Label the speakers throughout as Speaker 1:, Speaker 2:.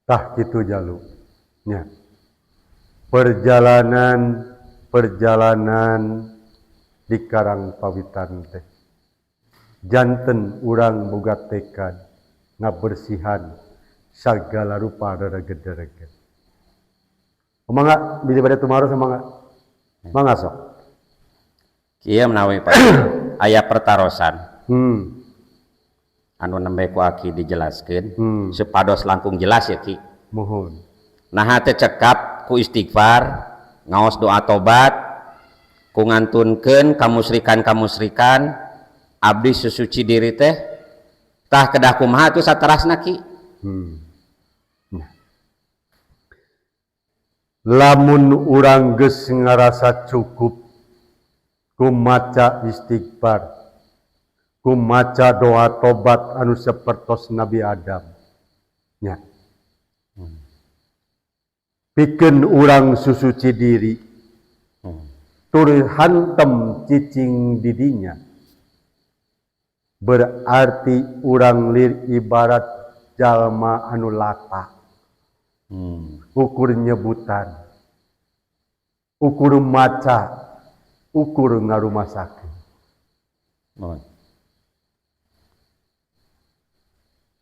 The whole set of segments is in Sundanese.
Speaker 1: Tah kitu jalu nya. Perjalanan perjalanan di Karang Pawitan teh janten urang boga tekad ngabersihan sagala rupa rereged-rereged. Mangga bilih bade tumaros, mangga. Mangga sok.
Speaker 2: Kieu menawi, Pak, aya pertarosan anu nembe ku Aki dijelaskeun supados langkung jelas ya, Ki.
Speaker 1: Mohon.
Speaker 2: Nah, teu cekap ku istighfar, ngaos doa tobat, ku ngantunkeun kamusrikan-kamusrikan, abdi susuci diri teh, tah kedah kumaha tuh saterasna, Ki?
Speaker 1: Nah. Lamun urang geus ngarasa cukup ku maca istighfar, ku maca doa tobat anu sapertos Nabi Adam. Nya. Pikeun urang susuci diri. Tur hantem cicing didinya. Berarti urang lir ibarat jalma anu lata. Ukur nyebutan, ukur maca, ukur ngarumasakeun.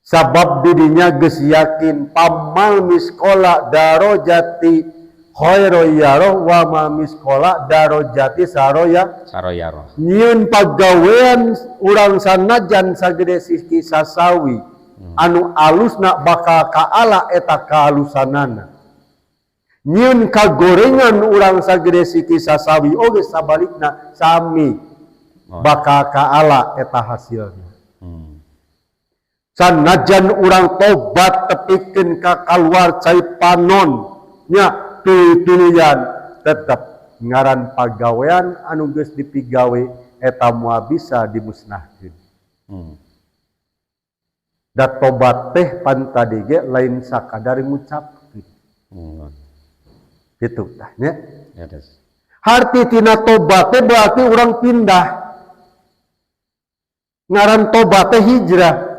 Speaker 1: Sabab didinya geus yakin faman misqola darojati khairo yaroh wa ma misqola darojati saroya
Speaker 2: saroyaroh.
Speaker 1: Nyieun pagawean urang sanajan sagede siki sasawi anu alusna bakal kaala eta kaalusanana. Nyieun kagorengan urang sagede siki sasawi oge sabalikna sami bakal kaala eta hasilna. Sanajan urang tobat tepikeun ka kaluar cai panon nya tuluy-tuluyan, tetep ngaran pagawean anu geus dipigawe eta moal bisa dimusnahkeun. Da tobat teh pan tadi ge lain sakadar ngucapkeun. Kitu tah nya.
Speaker 2: Ya, des.
Speaker 1: Harti tina tobat teh berarti urang pindah. Ngaran tobat teh hijrah.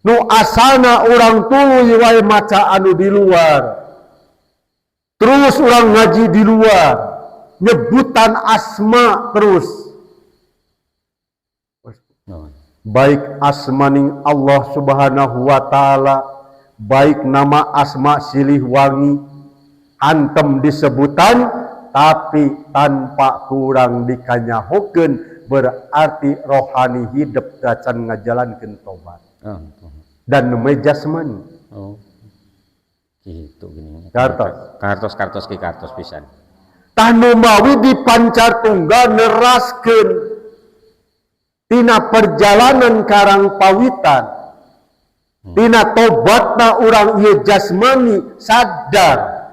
Speaker 1: Nu asalna urang tuluy wae maca anu di luar. Terus urang ngaji di luar, nyebutan asma terus. Baik asmaning Allah Subhanahu wa taala, baik nama asma Silihwangi, hantem disebutan tapi tanpa kurang dikanyahokeun, berarti rohani hidup acan ngajalankeun tobat. Dan namanya jasmani.
Speaker 2: Oh. Gitu gini.
Speaker 1: Kartos.
Speaker 2: Kartos, kartos, ki, kartos pisan.
Speaker 1: Tah numawi di Pancar Tunggal neraskeun tina perjalanan Karang Pawitan. Tina tobatna urang ieu jasmani sadar.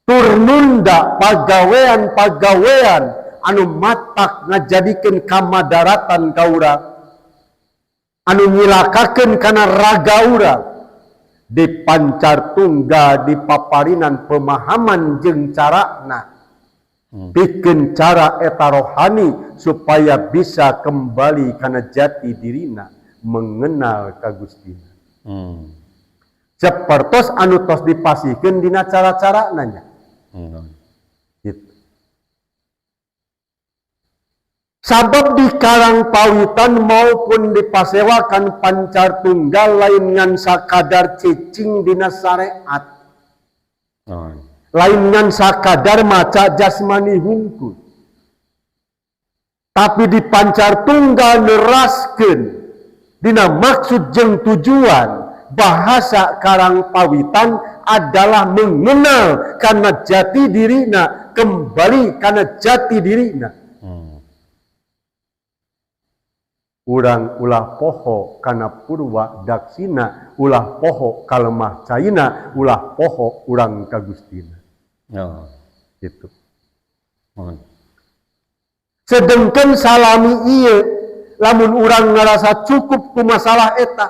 Speaker 1: Tur nunda pagawean-pagawean anu matak ngajadikeun kamadaratan ka urang. Anu nyilakakeun kana raga urang. Di Pancar Tunggal di paparinan pemahaman jeung carana. Pikeun cara eta rohani supaya bisa kembali kana jati dirina, mengenal ka Gustina. Sapertos anu tos dipasihkeun dina cara-cara nanya. Gitu. Sabab di Karang Pawitan maupun di Pasewakan Pancar Tunggal lain ngan sakadar cicing dina syariat. Lain ngan sakadar maca jasmani hungkul. Tapi di Pancar Tunggal neraskeun dina maksud jeung tujuan bahasa Karang Pawitan adalah mengenal karena jati dirina, kembali karena jati dirina. Urang ulah poho kana purwa daksina, ulah poho kalemah caina, ulah poho urang ka Gustina. Gitu. Sedengkeun salami ieu lamun urang ngarasa cukup ku masalah eta.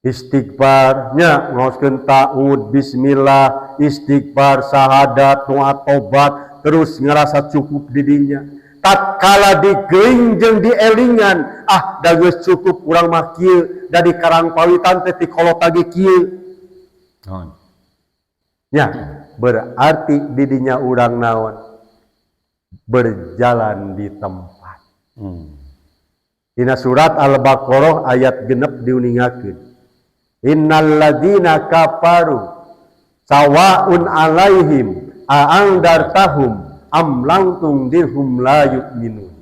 Speaker 1: Istighfarnya ngaoskeun ta'ud, bismillah, istighfar, syahadat, doa tobat, terus ngerasa cukup didinya. Tatkala digeuing jeung dielingan, ah, da geus cukup urang mah kieu, da di Karangpawitan teh ti kolot ge kieu.
Speaker 2: Naon?
Speaker 1: Ya, berarti didinya urang naon? Berjalan di tempat. Dina surat Al-Baqarah ayat 6 diuningakeun. Innalladzina kafaru sawaun alaihim a'angdartahum am lam tundirhum la yu'minun.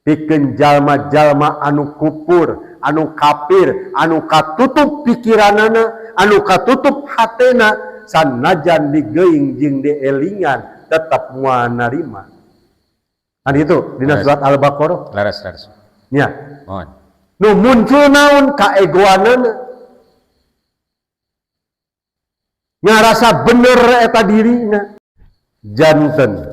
Speaker 1: Pikeun jalma-jalma anu kupur, anu kafir, anu katutup pikiranana, anu katutup hatena, sanajan digeuing jeung dielingan tetap moal narima. Kan itu dina surat Al-Baqarah.
Speaker 2: Leres, leres.
Speaker 1: Nya.
Speaker 2: Mohon.
Speaker 1: Nu muncul naon kaegoanana. Ngarasa bener eta dirina. Janten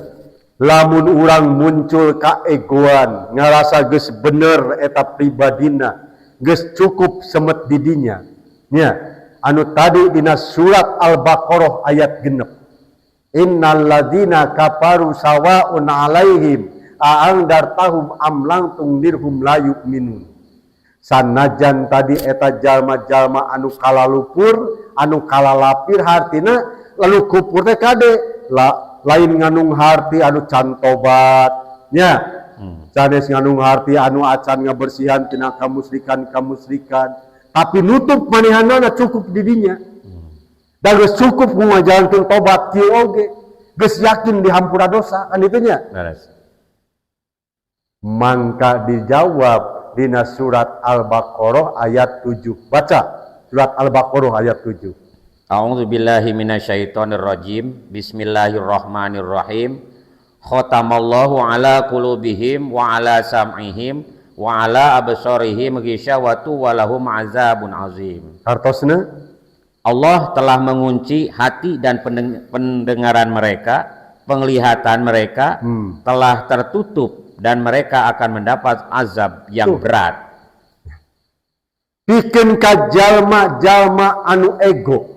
Speaker 1: lamun urang muncul kaegoan, ngarasa geus bener eta pribadina, geus cukup semet didinya. Nya, anu tadi dina surat Al-Baqarah ayat 6. Innalladzina kafaru sawaun alaihim a'angdartahum am lam tundirhum la yu'minun. Sanajan tadi eta jalma-jalma anu kalalupur, anu kalalapir hartina, lalu kupur teh kade la, lain nganung harti anu can tobat nya. Sanes nganung harti anu acan ngabersihan tina kamusrikan-kamusrikan, tapi nutup manehanana cukup didinya. Da geus cukup ngajalankeun tobat kieu oge, geus yakin dihampura dosa kan itu nya.
Speaker 2: Leres.
Speaker 1: Mangka dijawab dina surat Al-Baqarah ayat 7. Baca surat Al-Baqarah ayat 7.
Speaker 2: A'udzubillahi minasyaitonirrajim. Bismillahirrahmanirrahim. Khatamallahu ala qulubihim wa ala sam'ihim wa ala absarihim ghishawatu wa lahum azabun azim.
Speaker 1: Artosna?
Speaker 2: Allah telah mengunci hati dan pendengaran mereka, penglihatan mereka telah tertutup dan mereka akan mendapat azab yang berat.
Speaker 1: Pikeun ka jalma-jalma anu ego,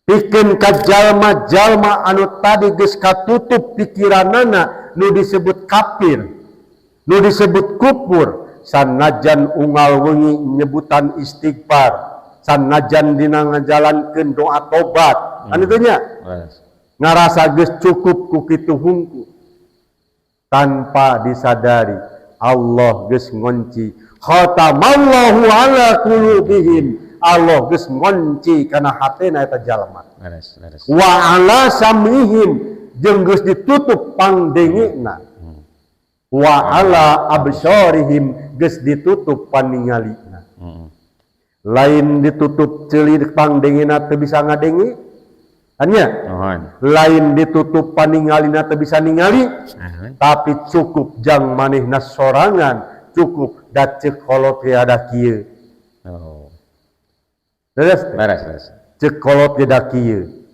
Speaker 1: pikeun ka jalma-jalma anu tadi geus katutup pikiranana, nu disebut kafir, nu disebut kufur, sanajan unggal wengi nyebutan istighfar, sanajan dina ngajalankeun doa tobat, kan itu nya? Ngarasa geus cukup ku kitu hungku, tanpa disadari Allah geus ngonci. Khatamallahu ala qulubihim, Allah geus ngonci kana hatena eta jalma.
Speaker 2: Leres, leres.
Speaker 1: Wa ala samihim, jeung geus ditutup pangdengena. Wa ala absarihim, geus ditutup paningalina. Lain ditutup ceuli pangdengena teu bisa ngadenge. Anya?
Speaker 2: Nuhun.
Speaker 1: Lain ditutup paningalina teu bisa ningali, tapi cukup jang manehna sorangan, cukup da ceuk kolot ge ada kieu. Leres?
Speaker 2: Leres, leres.
Speaker 1: Ceuk kolot ge da kieu.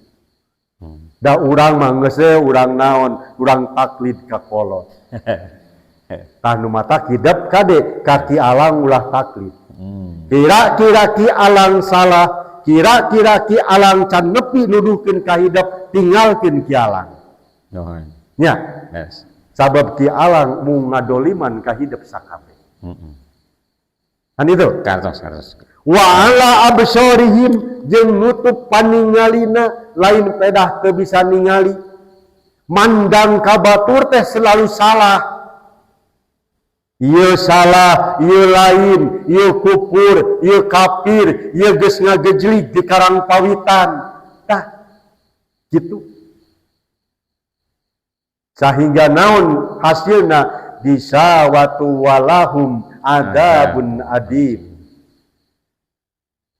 Speaker 1: Da urang mah geus we urang naon, urang taklid ka kolot. Tah nu mata kidep kade ka Ki Alang ulah taklid. Kira-kira Ki Alang salah, kira-kira Ki Alang can nepi nuduhkeun ka hidep, tinggalkeun Ki Alang.
Speaker 2: Nuhun.
Speaker 1: Nya.
Speaker 2: Leres.
Speaker 1: Sabab Ki Alang mung ngadoliman ka hidep sakabeh. Kan itu?
Speaker 2: Kartos, kartos.
Speaker 1: Wa ala absarihim, jeung nutup paningalina, lain pedah teu bisa ningali. Mandang ka batur teh selalu salah. Ieu salah, ieu lain, ieu kufur, ieu kafir, ieu geus ngagejlig di Karangpawitan. Tah, gitu. Sehingga naon hasilna disawatu walahum adabun adim.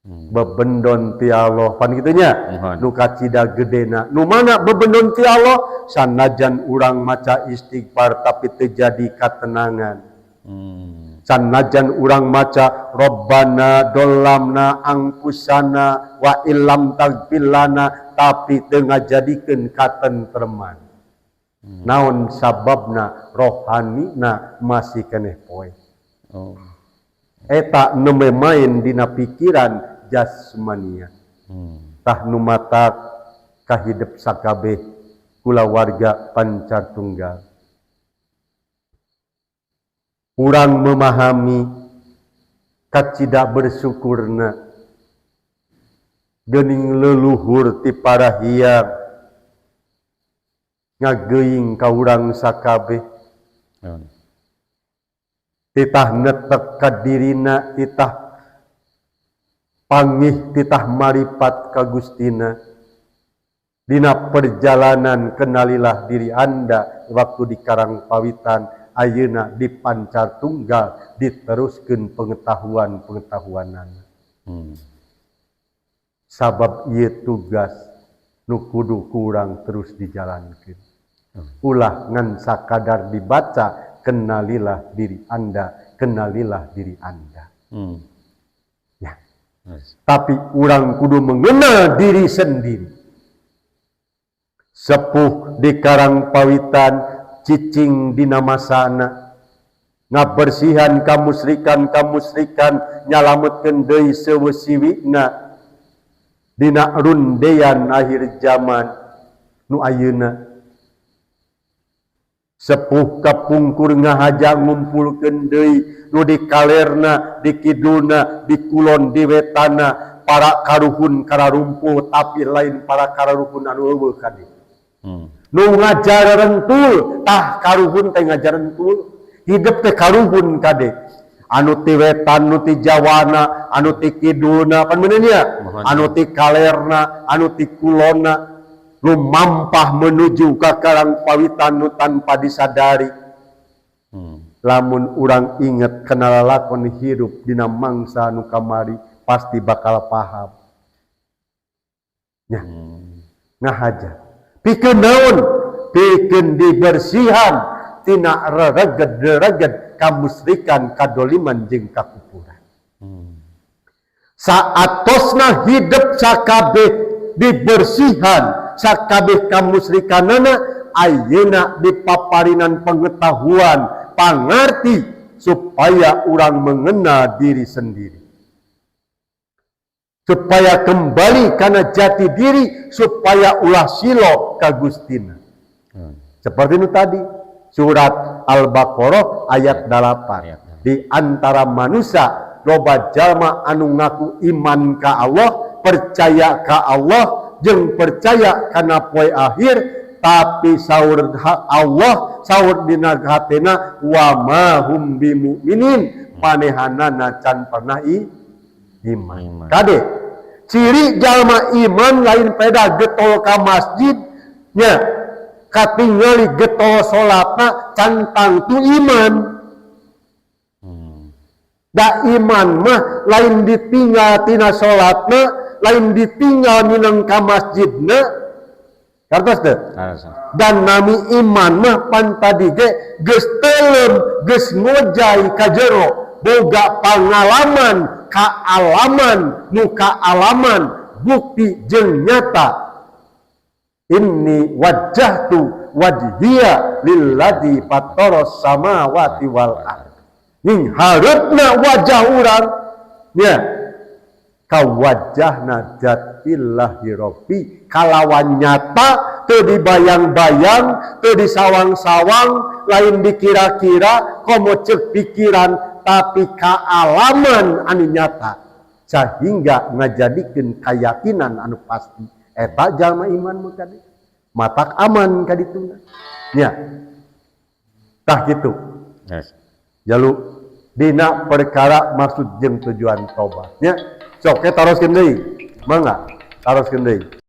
Speaker 1: Bebendon ti Allah pan kitu nya.
Speaker 2: Muhun.
Speaker 1: Nu kacida gedena. Nu mana bebendon ti Allah? Sanajan urang maca istighfar tapi teu jadi katenangan. Sanajan urang maca Rabbana dolamna angkusana wa illam taghfir lana tapi teu ngajadikeun katentreman. Naon sababna rohanina masih keneh poe. Eta nembe main dina pikiran jasmania. Tah nu mata kahidep sakabeh Kulawarga Pancar Tunggal, kurang memahami kacida bersyukurna gening leluhur ti para hyang ngageuing ka urang sakabeh, titah netek ka dirina, titah pangih, titah maripat ka Gustina. Dina perjalanan kenalilah diri Anda waktu di Karang Pawitan, ayeuna di Pancar Tunggal diteruskeun pengetahuan-pengetahuanana, sabab ieu tugas nu kudu kurang terus dijalankeun. Ulah ngan sakadar dibaca kenalilah diri Anda, kenalilah diri Anda. Ya. Tapi urang kudu mengenal diri sendiri. Sepuh di Karang Pawitan cicing dina masana ngabersihan kamusrikan kamusrikan, nyalametkeun deui sewesiwina dina rundean akhir zaman nu ayeuna. Sepuh kapungkur ngahaja ngumpulkeun deui nu di kalerna, di kidulna, di kulon, di wetana, para karuhun kararumpuh, tapi lain para karuhun anu euweuh kadi. Nu ngajar rentul tah, karuhun teh ngajar rentul hidup teh. Karuhun kade anu ti wetan, nu ti jawana, anu ti kidulna, pan bener nya, anu ti kalerna, anu ti kulonna, lumampah menuju ka Karang Pawitan nu tanpa disadari. Lamun urang inget kana lalakon hirup dina mangsa nu kamari, pasti bakal paham nya. Ngahaja pikeun naon? Pikeun dibersihan tina rereged-rereged kamusrikan, kadoliman jeung kakufuran. Saatosna hidup sakabeh dibersihan sakabeh kamusrikanana, ayeuna dipaparinan pengetahuan pangarti supaya orang mengenal diri sendiri, supaya kembali karena jati diri, supaya ulah silo ka Gustina. Seperti itu tadi surat Al-Baqarah ayat 8, di antara manusia loba jalma anu ngaku iman ka Allah, percaya ka Allah jeung percaya kana poe akhir, tapi saur Allah, saur dina hatena, wa ma hum bimu'minin, manehanana can pernah iman.
Speaker 2: Iman.
Speaker 1: Kade, ciri jalma iman lain peda getol ka masjid nya, katingali getol salatna can tangtu iman. Da iman mah lain ditinggal tina salatna, lain ditinggal minang ka masjidna. Kartos teu? Dan nami iman mah pan tadi ge geus teuleum, geus ngojay ka jero, boga pangalaman, kaalaman, nu kaalaman bukti jeung nyata. Inni wajjahtu wajhiya lilladzi fataras samawati wal ard. Ning hareupna wajah urang nya ka wajahna jatillahi rabbi, kalawan nyata, teu dibayang-bayang, teu disawang-sawang, lain dikira-kira komo cek pikiran, tapi kaalaman anu nyata sehingga ngajadikeun keyakinan anu pasti. Eta jalma iman mah kade matak aman kadituna nya. Tah kitu. Jalu dina perkara maksud jeung tujuan tobat nya. Sok ke taroskeun deui, mangga taroskeun deui.